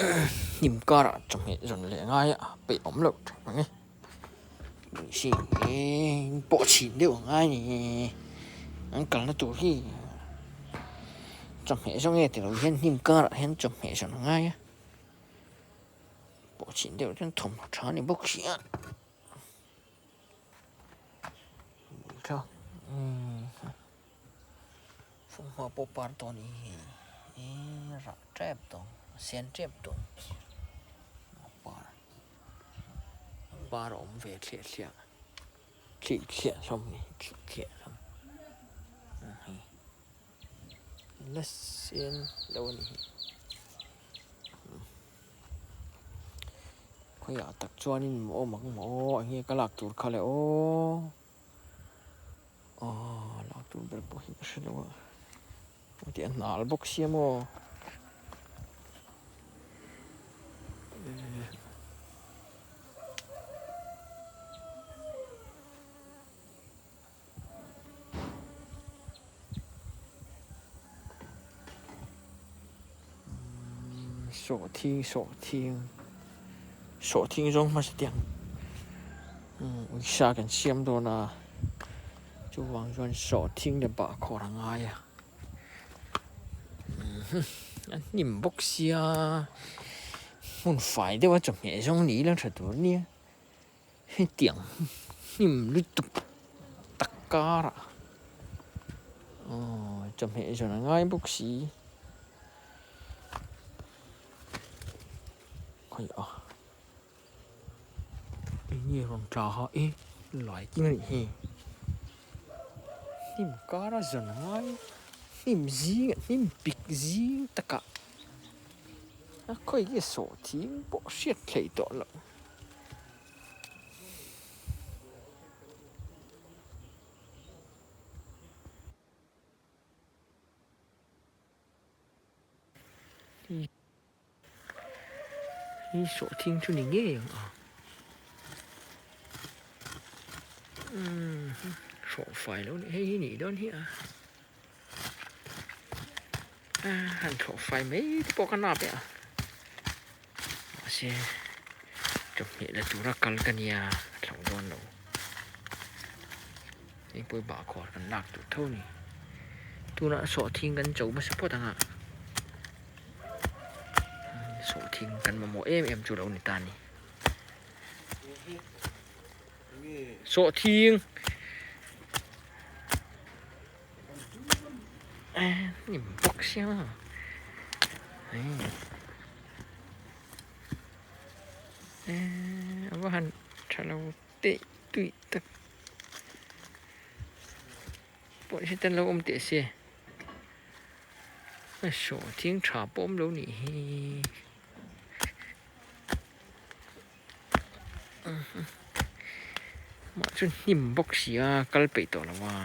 Hnim karah chawhmeh zawn leh ngai a peih awm loh tha ang e. In pawh chhin deuh ang ngai ni. An kalna tur hi chawhmeh zawng nge tilo hian hnim karah hian chawhmeh zawn a ngai a. Pawh chhin deuh chuan thawmhnaw tha a ni bawk si a. Funghma pawh par tawh a ni hi rah tep tawh a sen tep tawh a par par a awm ve thliah thliah thliah thliah hlawm a ni thliah thliah hlawm a ni la sen lo a ni hi khawiah tak chuanin maw awm ang maw eng nge ka lak tur kha le aw. Aw lak tur ber pawh hi ka hre lo a tih a hnal bawk sia maw sawhthing sawhthing sawhthing zawng hmasa te ang uisa kan siam dawn a chuvang chuan sawhthing leh bahkhawr a ngai a a hnim bawk sia hmun fai deuh a chawhmeh zawng ni ila tha tur ania hetiang hnim lutuk tak karah aw chawhmeh zawn a ngai bawk si khawi a eng nge rawn tla ha e lai king a nih hi hnim kara zawn a ngai hnim zing hnim pik zing takah a khawi nge sawhthing pawh hriat theih tawh loh. Hi sawhthing chu ni ngei ang a umm hrawh fai lo nih hei hi nih dawn hi a a han thlawh fai mai te pawh ka nap e a mahse chawhmeh la tura kal ka nia ka thlauh dawn lo heng pawh hi bahkhawr kan lak tur tho a ni tunah sawhthing kan cho hmasa phawt ang a sawhthing kan mamawh em em chu lo ni ta a ni sawhthing. Hnim bawk sia a va han tha lo teh tuih tak pawh hi ten lo awm teh se a sawhthing tha pawh awm lo nih hi. Mah chu hnim bawk si a kal peih tawh lo a.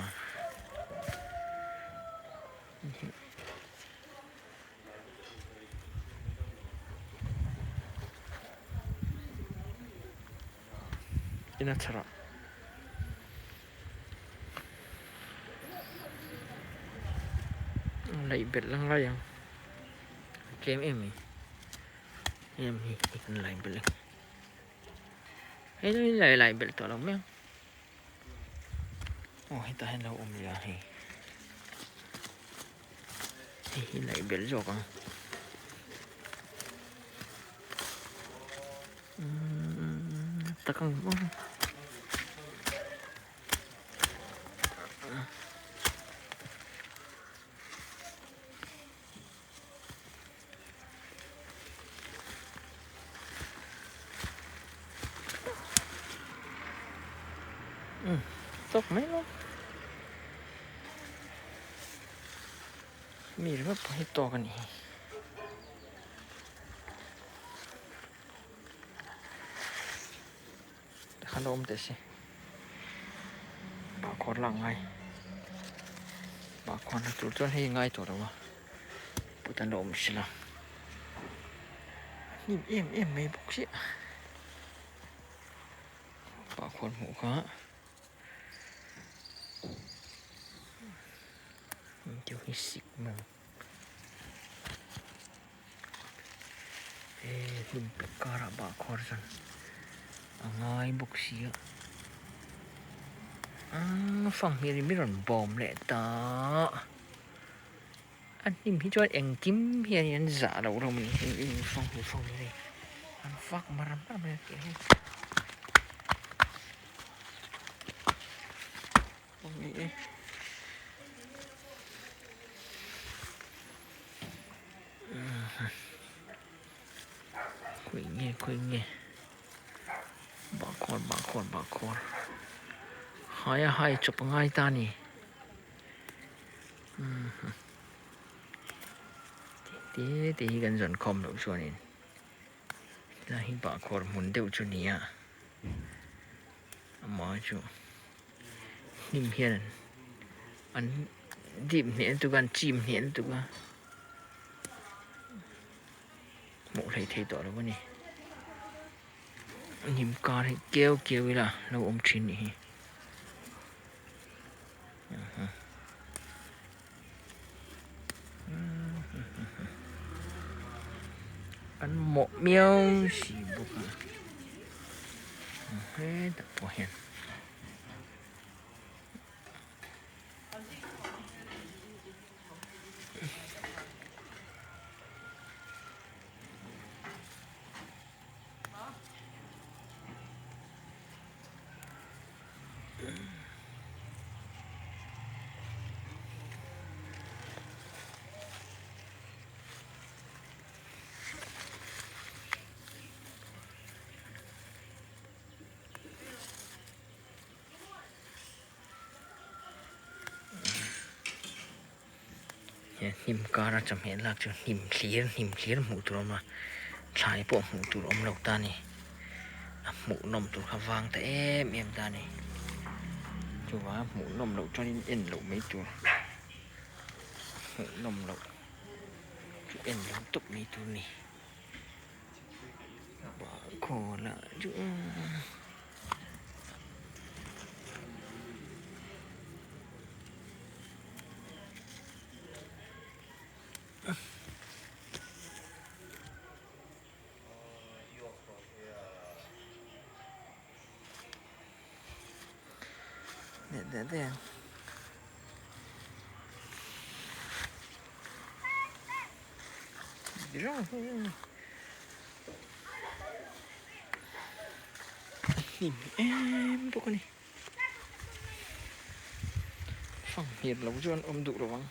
Ina chhar ah. Laih belh la ngai ang tlem em mai. Em hi kan lai belh ang hei hi lai lai belh tawh lo mai ang aw hetah hian lo awm leh a hei hei hi laih belh zawk ang umm tak ang aw. Tawk mai lo mi ringawt pawh hi tawk a ni tikhan a awm teh se bahkhawr lak ngai bahkhawr na tur chuan hei ngai tawh lo a. Put an lo awm si lo. A hnim em em mai bawk chiah. Pa khuan hmuh kha. Deuh hi sik maw. He hnim karah bahkhawr chuan a ngai bawk si a aaa fanghmir in min rawn bawm leh ta a hnim hi chuan engkim hian an zah loh reuh a ni fanghmir fanghmir hei an vak mar mar mai a tih hi. Khawi nge khawi nge bahkhawr bahkhawr bahkhawr hai a hai chawp a ngai ta a ni te te hi kan zawn khawm loh chuanin helai hi bahkhawr hmun deuh chu a ni a amah chu hnim hian an dip hneh lutuk a an chim hneh lutuk a. Hmuh hlei thei tawh lo a ni. Hnim kar hi keu keu ila lo awm thin nih hi. An mawh miau si bawk a. Hetah pawh hian. He hnim kara chawhmeh lak chu hnim thlir hnim thlir hmuh tur a awm a thlai pawh hmuh tur a awm lo ta a ni a hmuh nawm tur kha vang ta em em ta a ni chuvang a hmuh nawm loh chuanin en loh mai tur hmuh nawm loh chu en loh tawp mai tur a ni. Hnim em bawk a ni fanghmir lo chuan awm duh lo ang.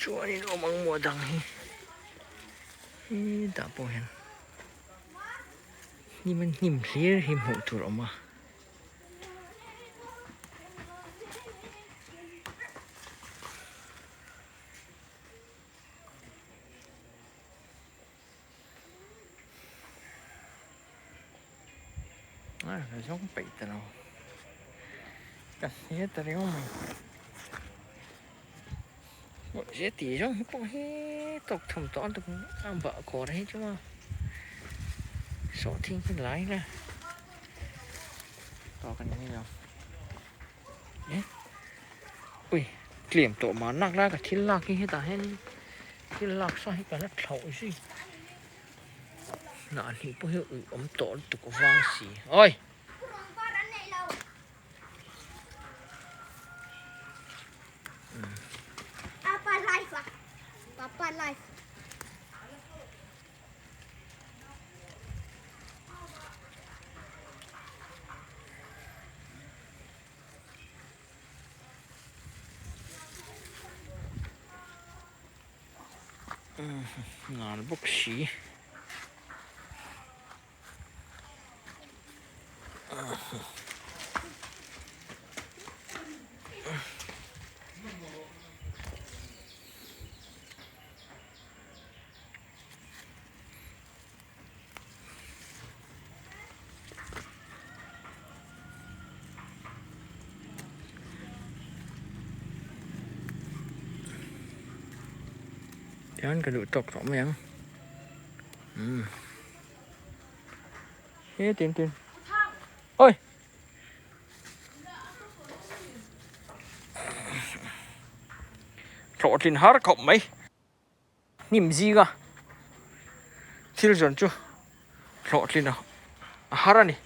Chuanin awm ang maw dang hi hetah pawh hian hnim an hnim hlir hi hmuh tur a awm a. A zawng peih ta lo ka hne ta riau mai mahse tih zawng hi pawh hi tawk thum tawh lutuk a bah kawr hi chu a sawhthing hi lai ila tawk a ni mai lo eh ui tlem tawh mah nak lai ka thil lak hi hetah hian thil lak sa hi ka la thlauh zui. Hnah hnih pawh hi ui awm tawh lutuk vang si awi. Papa life ah. Papa life. Ngal bawk si. Tihian ka duh tawk tawh mai ang umm he tin tin oi hlawhtlin har khawp mai. Hnim zinga thil zawn chu hlawhtlin a har a ni.